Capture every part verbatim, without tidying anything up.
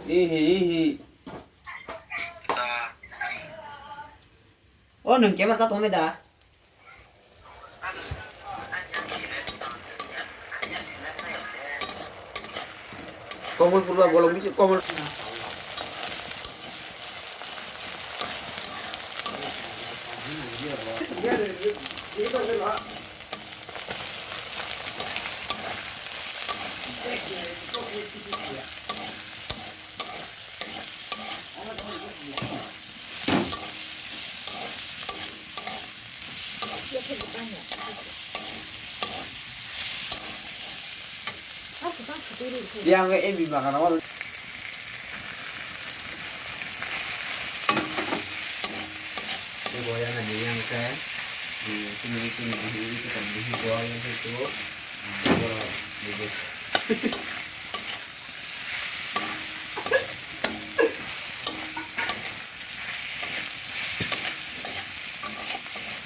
Ihi, ihi. O nwng camera ta tongmai da? Komol purba bolong bisi komol. Yang ke ebi makan awal. Ini goyang aja yang ke. Ini ini ini ini ini ini ini goyang itu. Ini goyang.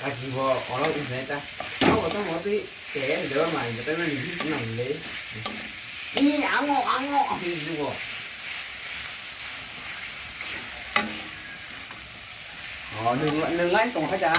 Kaji bo oro is neta. Kau kata mati kayak jawab main kata nani nang le. Ini ango ango apa itu bo? Oh, neng neng lain tong kaca.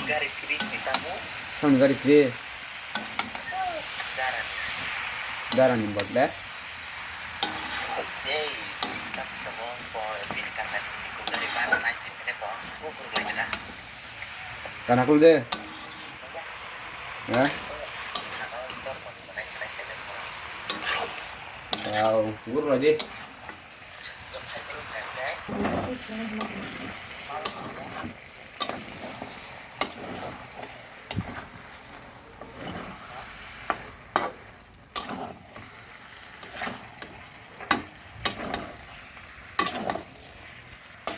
Gari free ni tamu. Son gari free. Darani. Darani bodle. Ei, tak tabo ko bil kata ni ko gari bara nai sini ko ko guru lagi na. Kana kul de? Ha? Wow, guru lagi.